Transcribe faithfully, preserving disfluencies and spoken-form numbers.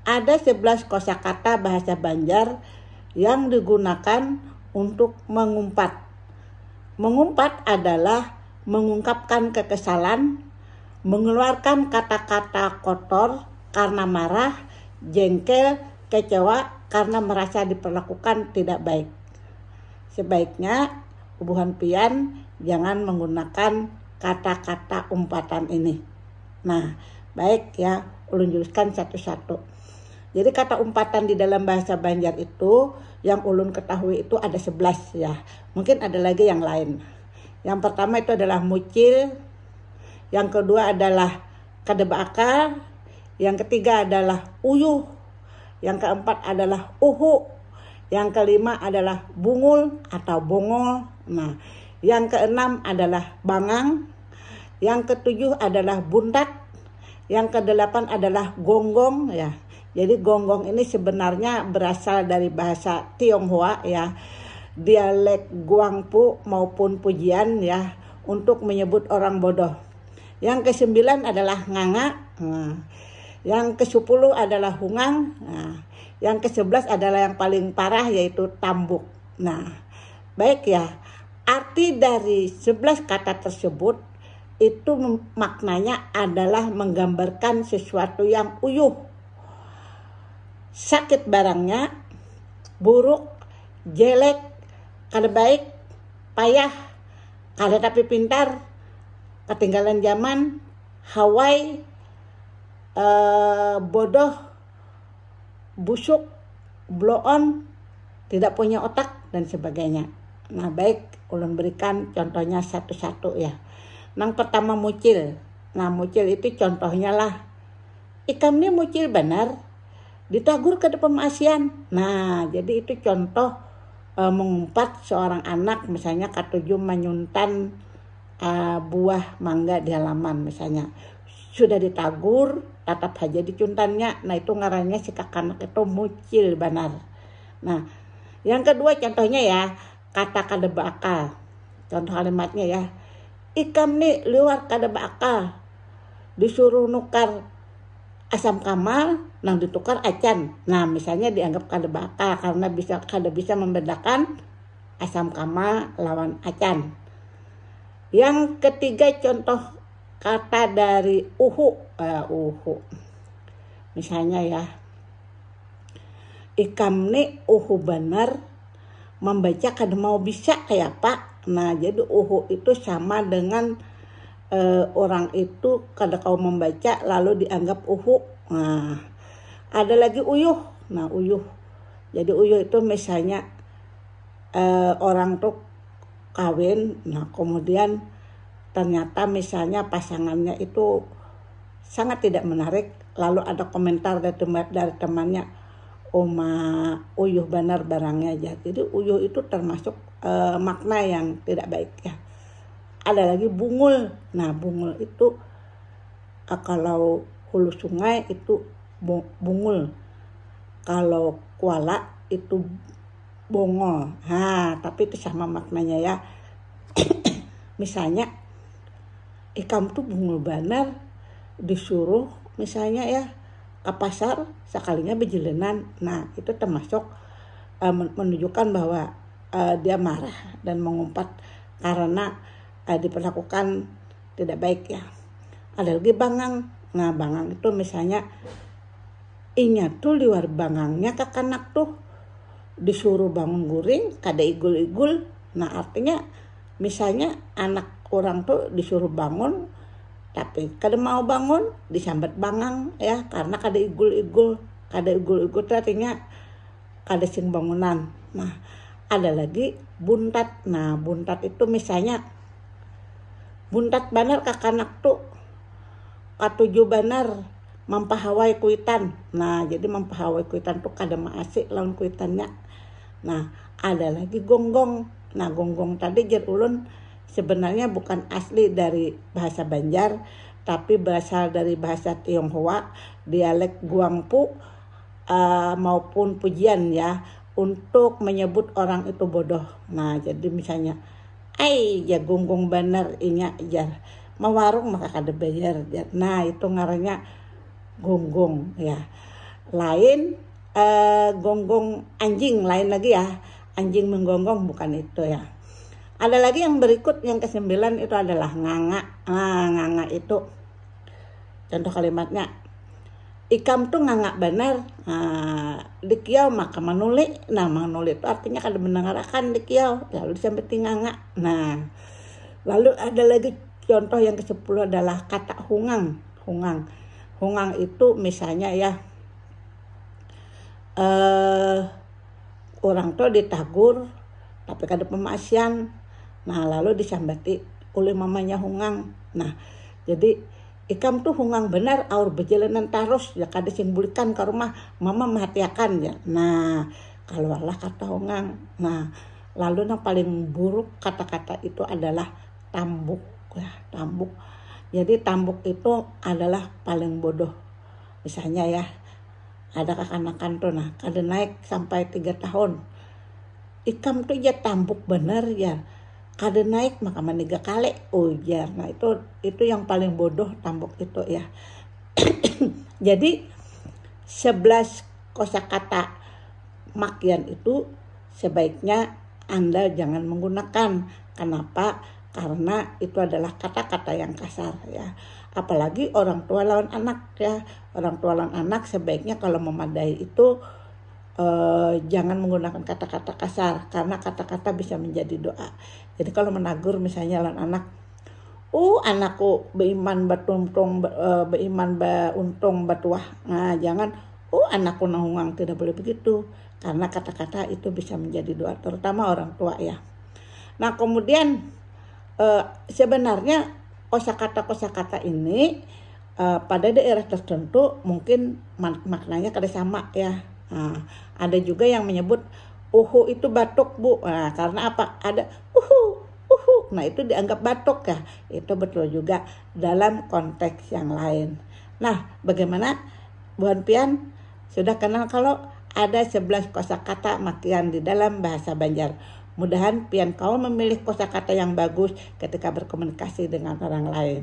Ada sebelas kosakata bahasa Banjar yang digunakan untuk mengumpat. Mengumpat adalah mengungkapkan kekesalan, mengeluarkan kata-kata kotor karena marah, jengkel, kecewa karena merasa diperlakukan tidak baik. Sebaiknya bubuhan pian jangan menggunakan kata-kata umpatan ini. Nah, baik ya, ulun jelaskan satu-satu. Jadi kata umpatan di dalam bahasa Banjar itu yang ulun ketahui itu ada sebelas ya. Mungkin ada lagi yang lain. Yang pertama itu adalah mucil, yang kedua adalah kada beakal, yang ketiga adalah uyuh, yang keempat adalah uhu, yang kelima adalah bungul atau bongol. Nah, yang keenam adalah bangang, yang ketujuh adalah buntat, yang kedelapan adalah gonggong ya. Jadi gonggong ini sebenarnya berasal dari bahasa Tionghoa ya, dialek Guangpu maupun Pujian ya, untuk menyebut orang bodoh. Yang kesembilan adalah nganga. Nah, yang kesepuluh adalah hungang. Nah, yang kesebelas adalah yang paling parah yaitu tambuk. Nah, baik ya. Arti dari sebelas kata tersebut itu mem- maknanya adalah menggambarkan sesuatu yang uyuh. Sakit barangnya, buruk, jelek, kada baik, payah, kada tapi pintar, ketinggalan zaman, hawai, eh, bodoh, busuk, bloon, tidak punya otak, dan sebagainya. Nah, baik, ulun berikan contohnya satu-satu ya. Nang pertama mucil. Nah, mucil itu contohnya lah. Ikam ni mucil banar, ditagur kada pemaasian. Nah, jadi itu contoh eh, mengumpat seorang anak misalnya katuju manyuntan eh, buah mangga di halaman misalnya. Sudah ditagur, tatap haja dicuntannya. Nah, itu ngarannya si kakanak itu mucil banar. Nah, yang kedua contohnya ya, kata kada beakal. Contoh kalimatnya ya, ikam ni liwar kada beakal, disuruh nukar asam kamal, nang ditukar acan. Nah, misalnya dianggap kada beakal karena bisa kada bisa membedakan asam kamal lawan acan. Yang ketiga contoh kata dari uhu, eh, uhu. Misalnya ya, ikam ni uhu banar, membaca kada mau bisa kayak apa. Nah, jadi uhu itu sama dengan eh, orang itu kada kau membaca lalu dianggap uhu. Nah, ada lagi uyuh. Nah, uyuh. Jadi uyuh itu misalnya eh, orang tuh kawin, nah kemudian ternyata misalnya pasangannya itu sangat tidak menarik, lalu ada komentar dari teman dari temannya, "Uma uyuh banar barangnya aja." Jadi uyuh itu termasuk eh, makna yang tidak baik ya. Ada lagi bungul. Nah, bungul itu eh, kalau hulu sungai itu bu- bungul. Kalau kuala itu bongol. Nah, tapi itu sama maknanya ya. Misalnya ikam tuh bungul banar disuruh misalnya ya ke pasar sekalinya bejelenan. Nah, itu termasuk eh, men- menunjukkan bahwa eh, dia marah dan mengumpat karena eh, diperlakukan tidak baik ya. Ada lagi bangang. Nah, bangang itu misalnya inya tuh liwar bangangnya kakanak tuh disuruh bangun guring kada igul-igul. Nah, artinya misalnya anak orang tuh disuruh bangun tapi kada mau bangun, disambat bangang ya karena kada igul-igul. Kada igul-igul itu artinya kada sing bangunan. Nah, ada lagi buntat. Nah, buntat itu misalnya buntat banar kakanak tuh katuju banar mampahawai kuitan. Nah, jadi mampahawai kuitan tuh kada maasi lawan kuitannya. Nah, ada lagi gonggong. Nah, gonggong tadi jar ulun sebenarnya bukan asli dari bahasa Banjar, tapi berasal dari bahasa Tionghoa, dialek Guangpu eh, maupun pujian ya untuk menyebut orang itu bodoh. Nah, jadi misalnya, "Ai, ya gunggong banar inya," jar. "Mawarung maka kada bayar," jar. Nah, itu ngarannya gunggong ya. Lain eh, gonggong anjing, lain lagi ya. Anjing menggonggong, bukan itu ya. Ada lagi yang berikut, yang kesembilan itu adalah nganga. Nah, nganga itu contoh kalimatnya, ikam tuh nganga banar. Nah, dikiau maka manuli. Nah, manuli itu artinya kada mendengarakan dikiau, lalu disambati nganga. Nah, lalu ada lagi contoh yang kesepuluh adalah kata hungang. Hungang. Hungang itu misalnya ya, eh orang tuh ditagur tapi kada pemasian. Nah, lalu disambati oleh mamanya hungang. Nah, jadi, ikam tuh hungang benar, aur bejalanan tarus ya, kada sing bulikan ka rumah, mama mahatiakan ya. Nah, kaluarlah kata hungang. Nah, lalu yang paling buruk kata-kata itu adalah tambuk ya, tambuk. Jadi tambuk itu adalah paling bodoh. Misalnya ya, ada kakanakan tuh, nah, kada naik sampai tiga tahun. Ikam tuh ya tambuk bener ya, kada naik maka maniga kale, ujar. Nah, itu itu yang paling bodoh tambuk itu ya. Jadi sebelas kosakata makian itu sebaiknya Anda jangan menggunakan. Kenapa? Karena itu adalah kata-kata yang kasar ya. Apalagi orang tua lawan anak ya. Orang tua lawan anak sebaiknya kalau memadai itu eh, jangan menggunakan kata-kata kasar, karena kata-kata bisa menjadi doa. Jadi kalau menagur misalnya lawan anak, uh anakku beiman batuntung, eh, beiman bauntung batuah. Nah, jangan, uh anakku nahungang, tidak boleh begitu. Karena kata-kata itu bisa menjadi doa, terutama orang tua ya. Nah, kemudian eh, sebenarnya kosakata-kosakata ini eh, pada daerah tertentu mungkin mak- maknanya kada sama ya. Nah, ada juga yang menyebut uhu itu batuk, Bu. Nah, karena apa? Ada uhu, uhu. Nah, itu dianggap batuk ya. Itu betul juga dalam konteks yang lain. Nah, bagaimana buhan pian? Sudah kenal kalau ada sebelas kosakata makian di dalam bahasa Banjar. Mudahan pian kawa memilih kosakata yang bagus ketika berkomunikasi dengan orang lain.